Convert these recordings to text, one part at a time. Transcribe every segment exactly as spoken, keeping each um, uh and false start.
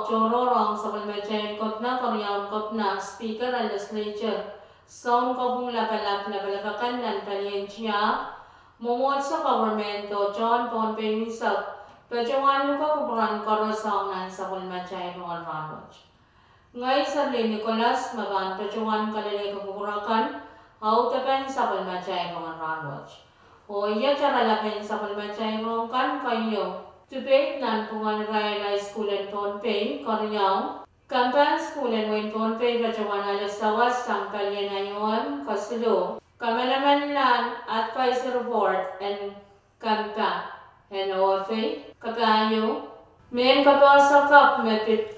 Tohrohr ong sapwellimatail Kepina, Keriaun Kepina, Speaker en Legislature, Sounkopwung Lapalap, lapalap akan nan palien tiahk, mwomwohdiso, government oh tohn Pohnpei unsek, patohwan luke kupwuren koaros ong nan sapwellimatail rongen rahnwet. Ngehi Serlin Nicholas me pahn patohwan kalelehki kupwur akan audepen sapwellimatail rongen rahnwet. Oh iet oaralapen sapwellimatail rohng kan keieu: debate nanpwungen irail high school en Pohnpei. Keriau: Kampahn sukuhl en wehin Pohnpei patohwan ale sawas sang palien I O M. Kesiluh: kamanamanlahn advisory board en kampahn en O F A. Kapahieu: mehn kapehse kapw me pid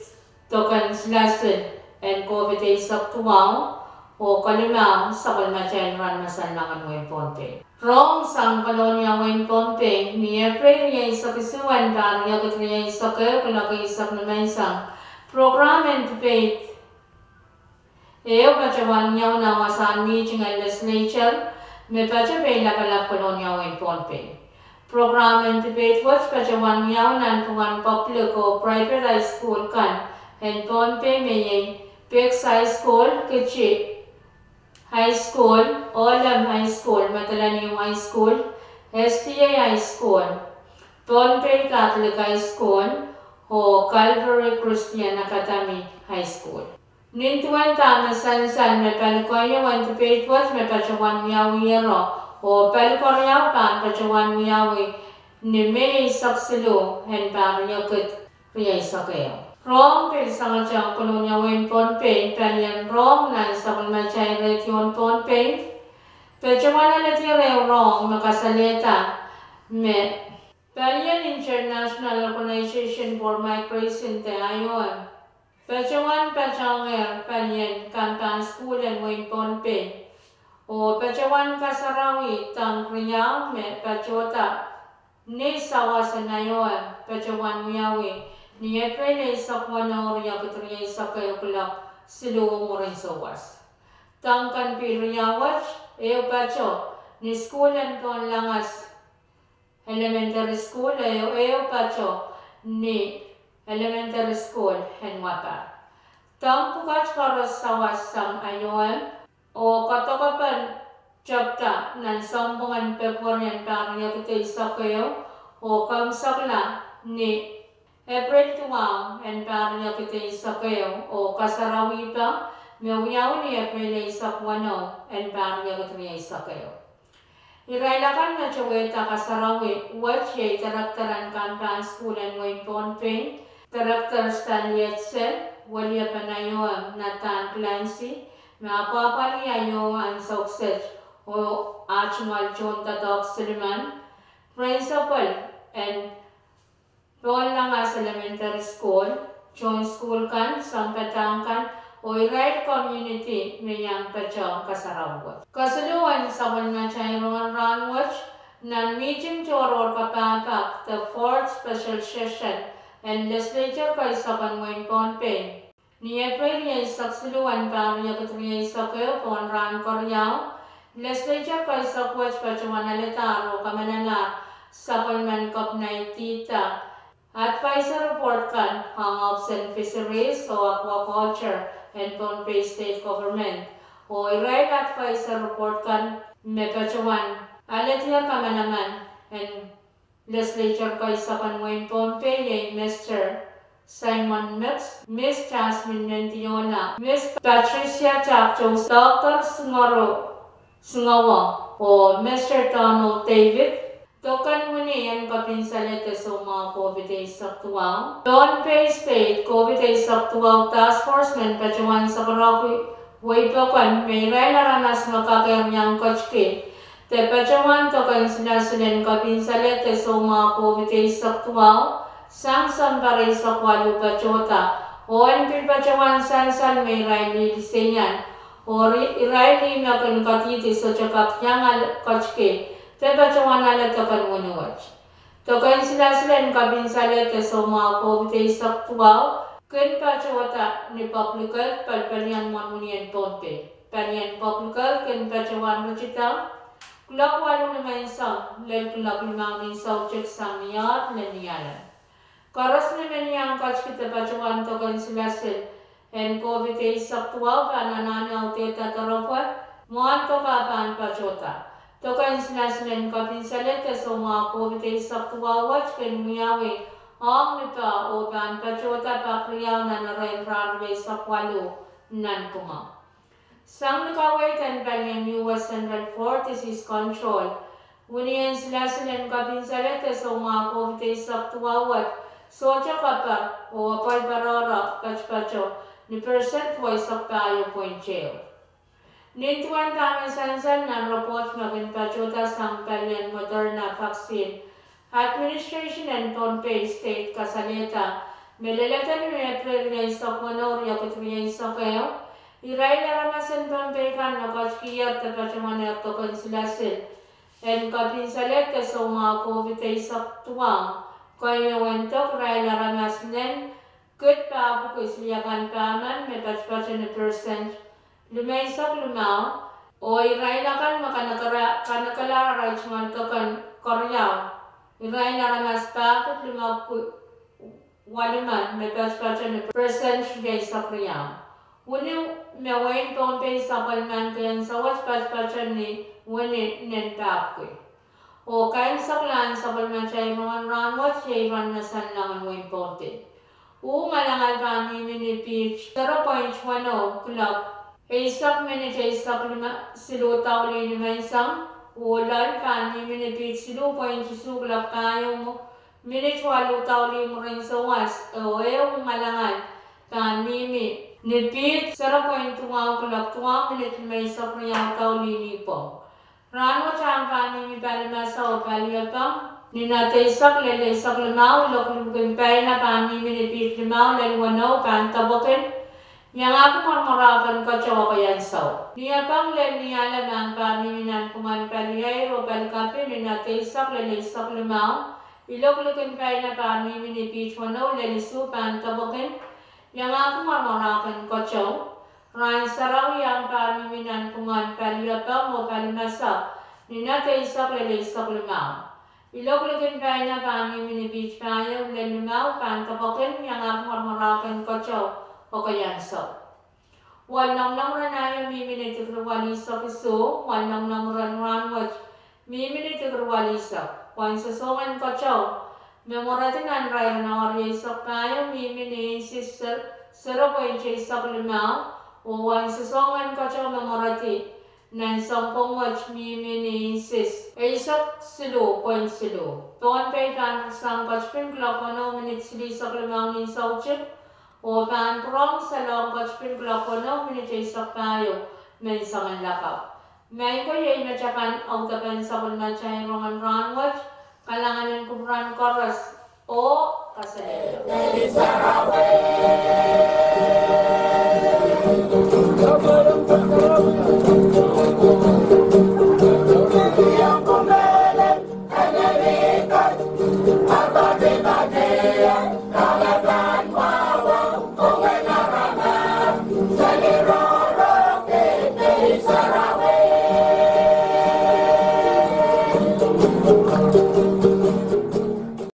doken silasil en COVID eisek duwau. Oh kolimau: sapwellimatail rahn masanlahng en wehin Pohnpei. Rohng sang Kolonia, wehin Pohnpei, ni Epreil rieisek isuh en pahr riekid rieisek ehu, kuloak eisek ni menseng. Program en debate ehu patohwan wiawi nan wasahn mihting en legislature me patoh Peilapalap, Kolonia, wehin Pohnpei. Program en debate wet patohwan wiawi nanpwungen public oh private high school kan en Pohnpei me iei Pex High School, Kiti High School, Ohlem High School, Madolenihmw High School, S D A High School, Pohnpei Catholic High School, oh Calvary Christian Academy High School. Nin duwen dahme sansal me pali keieu en debate wet me patohwan wiawi iero, oh pali keriau pahn patohwan wiawi ni Mei eisek siluh en pahr riekid rieisek ehu. Rohng pil sangete ong Kolonia, wehin Pohnpei, palien rohng nan sapwellimatail redio en Pohnpei patohwan alehdi ehu rohng me kasalehda me palien International Organization for Migration, de I O M, patohwan patohngehr palien kampahn sukuhl en wehin Pohnpei oh patohwan kasarawi doahng riau me patohda ni sawas en I O M patohwan wiawi ni Epreil eisek weneu, riekid rieisek ehu, kuloak siluh mwurin souwas. Doahng kan pihl riau wet, ehu patoh ni sukuhl en Pohnlangas Elementary School, ehu, ehu patoh ni Elementary School en Wapar. Doahng pwukat koaros sawas sang I O M oh kadokepen tepda nan sounpwong en Pebruary en pahr riekid eisek ehu oh kaimwisekla ni Epreil duwau en pahr riekid eisek ehu oh kasarawihpe me wiawi ni Epreil eisek weneu en pahr riekid rieisek ehu. Irail akan me towehda kasarawi wet iei director en kampahn sukuhl en wehin Pohnpei, Director Stanley Edsel, weliepen I O M Nathan Clancy, me apwahpwalih I O M ansou kiset oh ah tungoal tohndoadoahk silimen, principal en Pohnlangas Elementary School, tohn sukuhl kan, sounpadahk kan, oh irail community me iang patohwan kasarawi wet. Kesiluhwen sapwellimatail rongen rahnwet, nan mihting tohrohr kapahpahk, the fourth special session en legislature keisek en wehin Pohnpei, ni Epreil rieisek siluh en pahr riekid rieisek ehu, pohn rahn keriau, legislature keisek wet patohwan alehdahr oh kamanamanlahr sapwellimen Kepina, idihda advisory board kan ong Herbs and Fisheries oh Aquaculture en Pohnpei State Government, oh irail advisory board kan me patohwan alehdier kamanaman en legislature keisek en wehin Pohnpei iei Mister Simon Mix, Miss Jasmine Mendiola, Miss Patricia Tapto, Doctor Singoru Singowo, oh Mister Donald David. Doken wini en kopin salehde soumwahu COVID eisek duwau. Pohnpei State COVID eisek duwau task force men patohwan sakaraki wehi pokon me irail aramas me kakehr iang ketki de patohwan doken silasil en kopin salehde soumwahu COVID eisek duwau sang sounpar eisek waluh patohda, oh en pil patohwan sansal me irail lih liseian oh irail lih me kin kadihdi sohte kak iang ketki de patohwan ale doken wini wet. Doken silasil en kopin salehde soumwahu COVID eisek duwau kin patohda ni Public Health, palipalien mwohn wini en Pohnpei. Palien Public Health kin patohwan ritida kuloak waluh ni menseng lel kuloak limau ni soutik sang ni oahd lel Nialem. Koaros me men iang ketiki de patohwan doken silasil en COVID eisek duwau pahn anahne audehda doaropwe, mwohn doke pahn patohda. Doken silasil en kepin salehde soumwahu COVID eisek duwau wet kin wiawi ong ni pah oh pahn patohda pak riau nan erein rahn riesek waluh nanpwungara. Sang ni kaweid en palien U S Centers for Disease Control, winien silasil en kepin salehde soumwahu COVID eisek duwau wet sohte keper oh apwal patohdo patopato ni persent weisek pahieu point ehu. Nin duwen dahme sansal nan report me kin patohda sang palien Moderna vaccine, administration en Pohnpei State kasalehda me leledo ni April rieisek weneu, riekid rieisek ehu, irail aramas en Pohnpei kan me ketikihier de patohwanehr doken silasil en kepin salehde soumwahu COVID eisek duwau, keieuendok irail aramas nen kid pahpwiki siliakan pahmen me patopato ni persent limeisek limau, oh irail akan me kanekelahr arail tungoal doken keriau, irail aramas pahkid limepwiki welimen me patopato ni persent rieisek riau. Wini me wehin Pohnpei sapwellimaniki ansou wet patopato ni wini nen pahpwiki. Oh kaimwiseklahn sapwellimatail rongen rahnwet iei iren me sanlengen wehin Pohnpei. Uh ngalangal pahn mihmi ni piht zero point weneu kulok eisek minit eisek siluh daulih ni menseng, oh loal pahn mihmi ni piht siluh point isuh kulok pahieu minit waluh daulih mwurin souwas, oh ehu ngalangal pahn mihmi ni piht zero point duwau kulok duwau minit limeisek riau daulih nipwong. Rahnwet ahng pahn mihmi pali masao, paliepeng, ni nat eisek lel eisek limau, ilok likin paina pahn mihmi ni piht limau lel weneu, pahn depwekin iangahki mwaramwarahken keteu ekei ansou. Niepeng lel nialem ahng pahn mihmi nanpwungen palieir oh palikapw ni nat eisek lel eisek limau, ilok likin paina pahn mihmi ni piht weneu lel isuh, pahn depwekin iangahki mwaramwarahken keteu. Rahn sarawi ahng pahn mihmi nanpwungen paliepeng oh pali masao ni nat eisek lel eisek limau, ilok likin paina pahn mihmi ni piht pahieu lel limau, pahn depwekin iangahki mwaramwarahken keteu ekei ansou. Wol longolong ren aio mihmi ni dikiri walihsek isuh, wol longolong ren rahnwet mihmi ni dikiri walihsek. Won sosohngen keteu me mweredi nan irair en awa rieisek pahieu mihmi ni inches zero point eisek limau, oh won sosohngen keteu me mweredi nan sounpwong wet mihmi ni inches eisek siluh point siluh. Pohnpei pahn risang ketipin kulok weneu minit silihsek limau ni soutik, oh pahn pwurehng salong ketipin kulok weneu minit eisek pahieu menseng en lakapw. Maing ko, iei metakan audepen sapwellimatail rongen rahnwet. Kalahngan en kupwuren koaros oh kaselehlie.